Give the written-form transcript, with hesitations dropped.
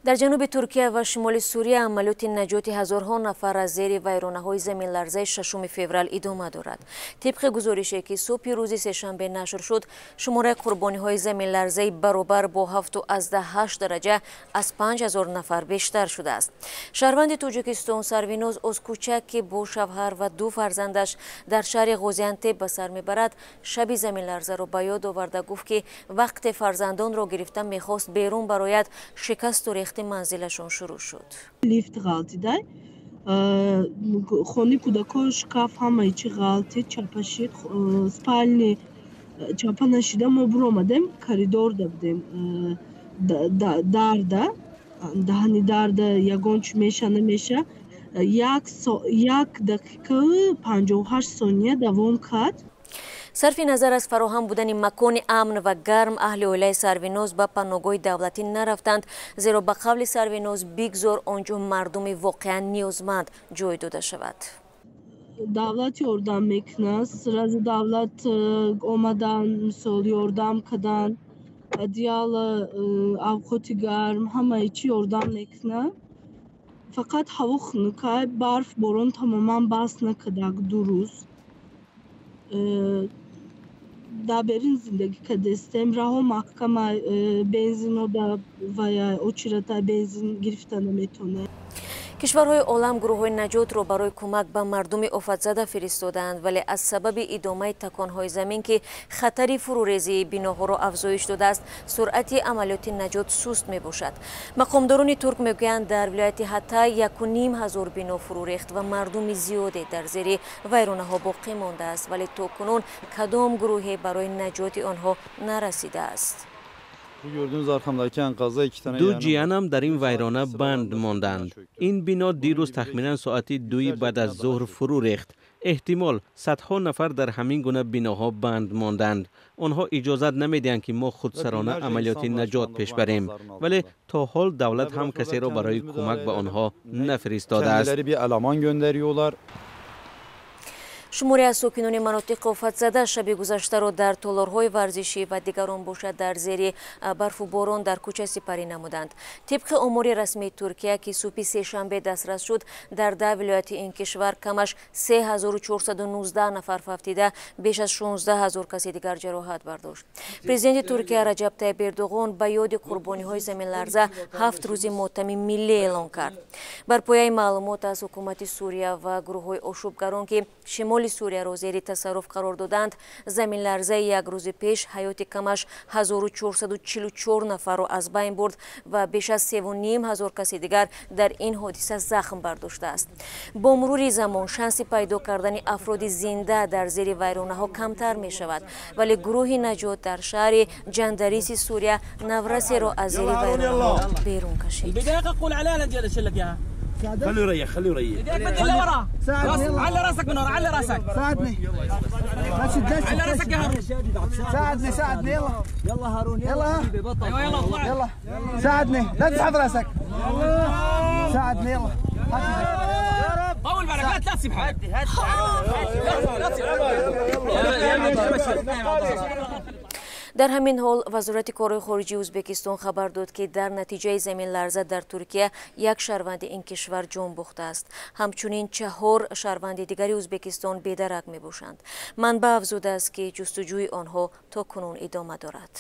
Дар ҷануби Туркия ва шимоли Сурия амалиёти наҷоти ҳазорҳо нафар аз зери вайронаҳои заминларзаи 6 феврал идома дорад. Тибқи гузорише, ки субҳи рӯзи сешанбе нашр шуд, шумораи қурбониҳои заминларзаи баробар бо 7,8 дараҷа аз 5000 нафар бештар шудааст. Шаҳрванди Тоҷикистон Сарвиноз Озкучак, ки бо шавҳар ва ду фарзандаш дар шаҳри Ғозиантеп ба сар мебарад, шаби заминларзаро ба ёд оварда гуфт, ки вақте фарзандонро гирифта мехост берун барояд, шикасту рехти манзилашон шурӯъ шуд. Лифт ғалтидай, хони кӯдако, шкаф, ҳамаи чи ғалтид, чапа шид, спальни чапа нашида. Мо буромадем, коридорда будем, дарда, даҳани дарда ягон чи меша намеша. 1 дақиқаю 58 сония давом кард. Сарфи назар аз фароҳам будани макони амн ва гарм, аҳли оилаи Сарвиноз ба паноҳгоҳи давлатӣ нарафтанд, зеро ба қавли Сарвиноз, бигзор он ҷо мардуми воқеан ниёзманд ҷой дода шавад. Давлат ёрдам мекунад. Сразу давлат омадан, мисол, ёрдам кардан, одеяло, авқоти гарм, ҳамаи чи ёрдам мекунад. Фақат ҳаво хунукай, барф, борон тамоман бас накардак. 2 рӯз дар берун зиндагӣ кардастем. Раҳо маҳкама, бензино да вая очередь, бензин гирифта наметонем. Кишварҳои олам гурӯҳҳои наҷотро барои кӯмак ба мардуми офатзада фиристодаанд, вале аз сабаби идомаи таконҳои замин, ки хатари фурӯрезии биноҳоро афзоиш додааст, суръати амалиёти наҷот суст мебошад. Мақомдорони турк мегӯянд, дар вилояти Ҳатай 1500 бино фурӯ рехт ва мардуми зиёде дар зери вайронаҳо боқӣ мондааст, вале то кунун кадом гурӯҳе барои наҷоти онҳо нарасидааст. Ду ҷиянам дар ин вайрона банд монданд. Ин бино дирӯз тахминан соати 2 баъд аз зуҳр фурӯ рехт. Эҳтимол, садҳо нафар дар ҳамин гуна биноҳо банд монданд. Онҳо иҷозат намедиҳанд, ки мо худсарона амалиёти наҷот пеш барем, вале то ҳол давлат ҳам касеро барои кӯмак ба онҳо нафиристодааст. Шуморе аз сокинони манотиқи офатзада шаби гузаштаро дар толорҳои варзишӣ ва дигарон бошад дар зери барфу борон дар кӯча сипарӣ намуданд. Тибқи омори расмии Туркия, ки субҳи сешанбе дастрас шуд, дар 10 вилояти ин кишвар камаш 3419 нафар фавтида, беш аз 16 ҳазор каси дигар ҷароҳат бардошт. Президенти Туркия Раҷаб Тайиб Эрдоғон ба ёди қурбониҳои заминларза 7 рӯзи мотами миллӣ эълон кард. Бар пояи маълумот аз ҳукумати Сурия ва гурӯҳҳои ошӯбгарон, ки шимоли Сурияро зери тасарруф қарор доданд, заминларзаи як рӯзи пеш ҳаёти камаш 1444 нафарро аз байн бурд ва беш аз 3500 каси дигар дар ин ҳодиса захм бардоштааст. Бо мурури замон шанси пайдо кардани афроди зинда дар зери вайронаҳо камтар мешавад, вале гурӯҳи наҷот дар шаҳри Ҷандариси Сурия наврасеро аз зери вайронаҳо берун кашид. خليه يريح، خليه يريح. ايديك بدل لورا. ساعدني. علي راسك من ورا، علي راسك. ساعدني، لا. علي راسك يا هارون. ساعدني، ساعدني، يلا. يلا هارون. يلا. حبيبي بطل. ايوه، يلا اطلع. يلا ساعدني، لا تسحب راسك، ساعدني، يلا. طول بالك، لا لا تسيب حالك، لا لا تسيب. Дар ҳамин ҳол, Вазорати корҳои хориҷии Ӯзбекистон хабар дод, ки дар натиҷаи заминларза дар Туркия як шаҳрванди ин кишвар ҷон бохтааст. Ҳамчунин чаҳор шаҳрванди дигари Ӯзбекистон бедарак мебошанд. Манбаъ афзудааст, ки ҷустуҷӯи онҳо то кунун идома дорад.